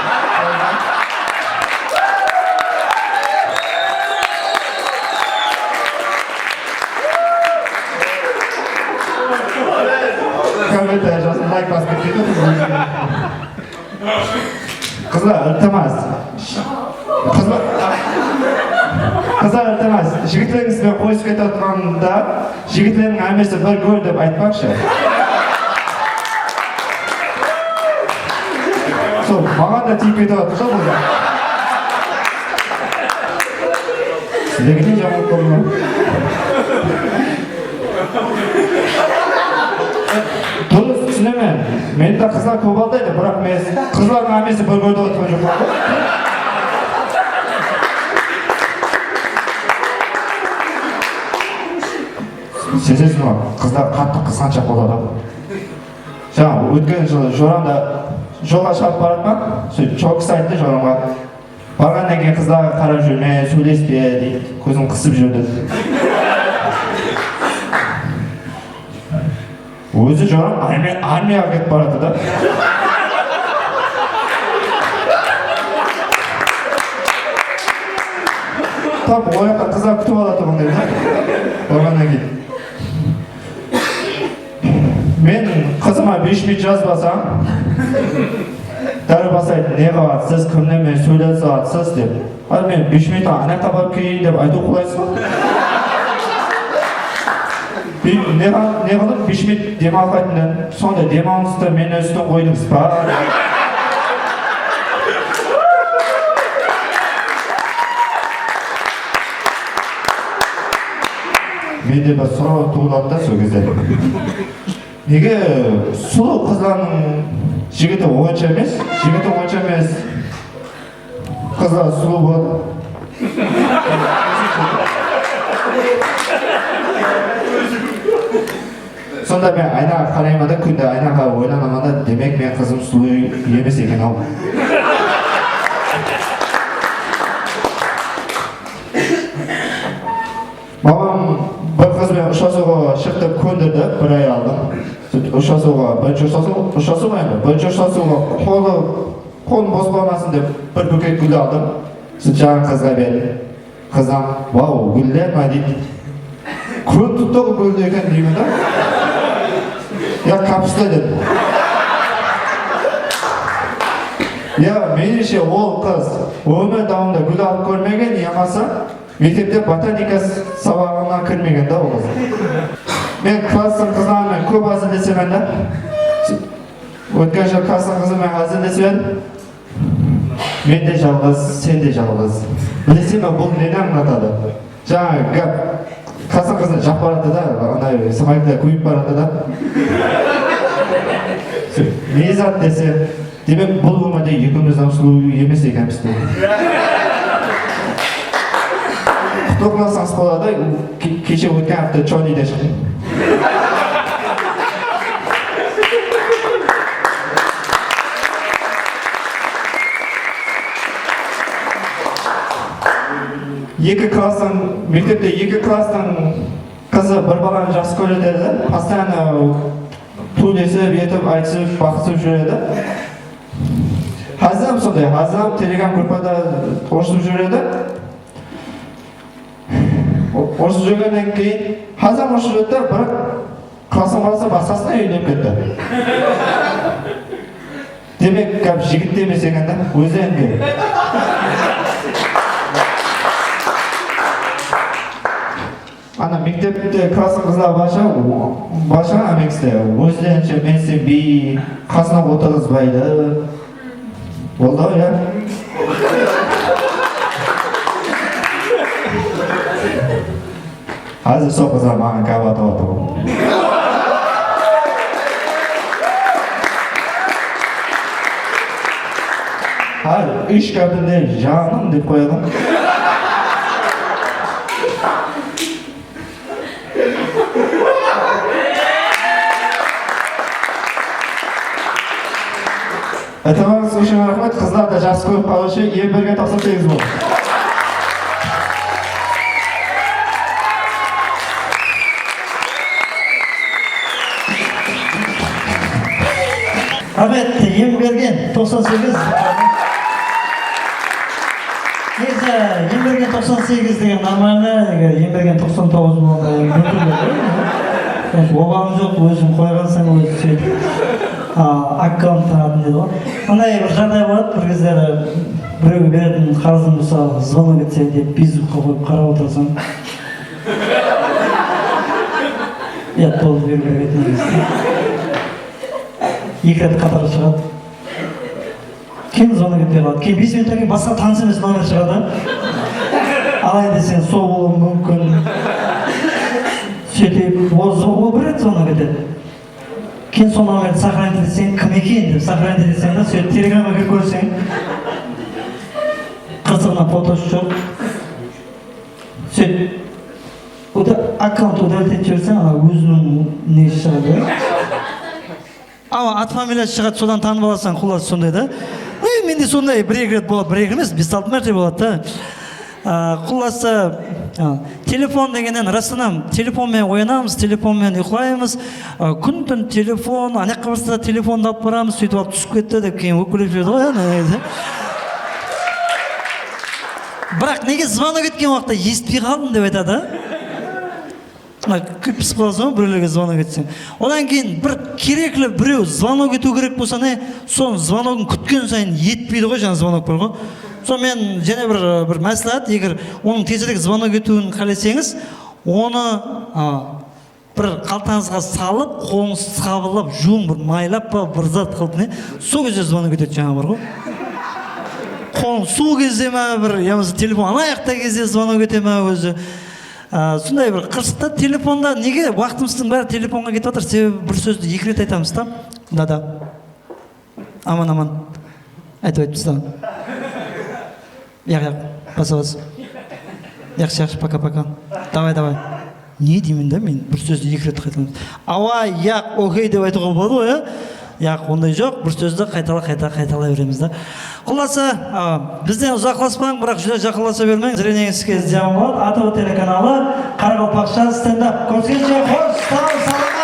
Kommentariya jazıp, layk basıp ketedi. Qızlar, iltimas. Qızlar, qızlar, iltimas. Jigitlerińiz benen qoyısıp ketip atqanda, jigitlerdiń hámmesi bir gól dep aytpaqshı. Sol, maǵan da tiyip ketip atır da bul. Sizlerge de jaman kórdim. Durıs, túsinemen. Meni de qızlar kóp aldaydı, biraq men qızlardıń hámmesi bir gólde otırǵan joqpan ǵoy. Sezesiz be? Qızlar qattı qızǵanshaq boladı. Jańa ótken jılı joramda jolǵa shıǵıp baratpan, sol jol kisi ayttı joramǵa. Barǵannan keyin qızlarǵa qarap júrme, sóylespe, deydi. Kózin qısıp júr, dedi. Ózi joram armi-, armiyaǵa ketip baratır da. Tap o jaqta qızlar kútip alatuǵınday da. Barǵannan keyin. Men qızıma bes minut jazbasam, dárrel baslaydı, "Ne qılıp atırsız, kimler menen sóylesip atırsız?" dep. Al men bes minut anaqqa barıp keleyin dep aytıw qolaysız ǵoy. Bi-, ne qa-, ne qılıp bes minut dem alıp qayttım da, sonda dem alıńız da, meni ústin qoydıńız ba? Mende bir soraw tuwıladı da sol gezde. Nege sulıw qızlardıń jigiti onsha emes, jigiti onsha emes, qızlar sulıw boladı? Sonda men aynaǵa qarayman da, kúnde aynaǵa oylanaman da, demek, men qızım sulıw emes eken-aw. Babam bir qız benen ushırasıwǵa shıq dep kóndirdi, bir ay aldın. Sóytip ushırasıwǵa, birinshi ushırasıw, ushırasıw ma endi? Birinshi ushırasıwǵa qolı, qolın bos qalmasın dep bir búket gúl aldım. Sóytip jańa qızǵa berdim. Qızdan, "Vau, gúller ma?" deydi. Kóp tuttı ǵoy gúldi eken deymen da. "Ya, kapusta," dedi. Ya, menińshe, ol qız ómir dawamında gúl alıp kórmegen, yamasa mektepte botanika s-, sabaǵına kirmegen da ol qız. Men klasstıń qızları menen kóp házillesemen da. Ótken jıl klasstıń qızı menen házillesip edim. Men de jalǵız, sen de jalǵız. Bileseń be, bul neni ańlatadı? Jańa gáp, klasstıń qızın jap baradı da, anday smaylikler kóbeyip baradı da. Ne zat dese, demek, bul ómirde ekewimizden sulıw emes ekenbiz de. Qutlıqlasańız boladı, ke-, keshe ótken hafta Choniyde shıqtım. Eki klasstıń, mektepte eki klasstıń qızı bir balanı jaqsı kóredi, постоянно tuwlesip, etip, aytısıp, baqısıp júredi. Házir hám sonday, házir hám Telegram gruppada urısıp júredi. O-, urısıp júrgennen keyin, házir hám urısıp júredi de, biraq klasstıń balası basqasına úylenip ketti. Demek, gáp jigitte emes eken da, ózi endi. Ana, mektepte klasstıń qızları barsha, barsha, ana, mektepte ózlerinshe mensimbey, qasına otırǵızbaydı. Boldı, ya? Házir sol qızlar maǵan gáp atıp atır ǵoy. Házir úsh gápinde janım dep qoyadı. Itibarıńız ushın raxmet, qızlar da jaqsı kórip qalıwshı, Embergen toqsan segiz boldı. Raxmet, Embergen toqsan segiz. Negizi, Embergen toqsan segiz degen normalno, eger Embergen toqsan toǵız bolǵanda, endi múmkin edi ǵoy. Endi obalıń joq, óziń qoyǵansań, ózi sóytip, a, akkaunt taratın edi ǵoy. Mınday bir jaǵday boladı, bir gezleri birewge beretin qarızıń bolsa, zvonok etse dep, bezbukqa qoyıp qarap otırsań. Uyat bolıp berip beretin emes. Eki ret qatar shıǵadı. Keyin zvonok etpey qaladı. Keyin bes minuttan keyin basqa tanıs emes nomer shıǵadı. Alay deseń, sol bolıwı múmkin. Sóytip, o, o bir ret zvonok etedi. Keyin sol nomerdi сохранить etseń, kim eken dep сохранить etseń da, sóytip, Telegramǵa kirip kórseń, qırsıǵınan fotosı joq. Sóytip, uda-, akkaunt удалить etip jiberseń, ana, óziniń nesi shıǵadı. Awa, at familiyası shıǵadı, sodan tanıp alasań, qullası sonday da. Ey, mende sonday bir-eki ret boladı, bir-eki emes, bes-altı márte boladı da. A, qullası, a, telefon degennen, rastan hám, telefon menen oyanamız, telefon menen uyqılaymız. A, kún-tún telefon, anaqqa barsa telefondı alıp baramız, sóytip alıp túsip ketti dep, keyin ókpelep jiberedi ǵoy, ya, negizi. Biraq nege zvonok etken waqıtta esitpey qaldım dep aytadı. Mına, kúlip-pısıp qalasań, birewlerge zvonok etseń. Odan keyin bir kerekli birew zvonok etiw kerek bolsa, ne, sonıń zvonogın kútken sayın etpeydi ǵoy, jańa zvonok bar ǵoy. Sonı men jáne bir, bir másláhát, eger onıń tezirek zvonok etiwin qáleseńiz, onı, a, bir qaltańızǵa salıp, qolıńızdı sabınlap juwıń, bir maylap pa, bir zat qılıp, ne, sol gezde zvonok etedi, jańa bar ǵoy. Qol-, sol gezde ma, bir, yamasa telefon alayaqta gezde zvonok ete ma ózi. A, sonday bir qırsıqta telefonda, nege waqtımızdıń bári telefonǵa ketip atır, sebebi bir sózdi eki ret aytamız da. Dada. Aman, aman. Aytıp aytıp tastań. Yaq, yaq, basa bas. Yaqshı, yaqshı, пока, пока. Davay, davay. Ne deymen da men? Bir sózdi eki ret qaytalayman. Awa, yaq, okey dep aytıwǵa boladı ǵoy, ya? Yaq, onday joq. Bir sózdi qaytala, qayta, qaytalay beremiz da. Qullası, a, bizden uzaqlaspań, biraq júdá jaqınlasa bermeń. Zrenińizge zıyan boladı. A T V telekanalı, Qaraqalpaqsha stendap. Kóriskenshe, xosh, saw, salamat.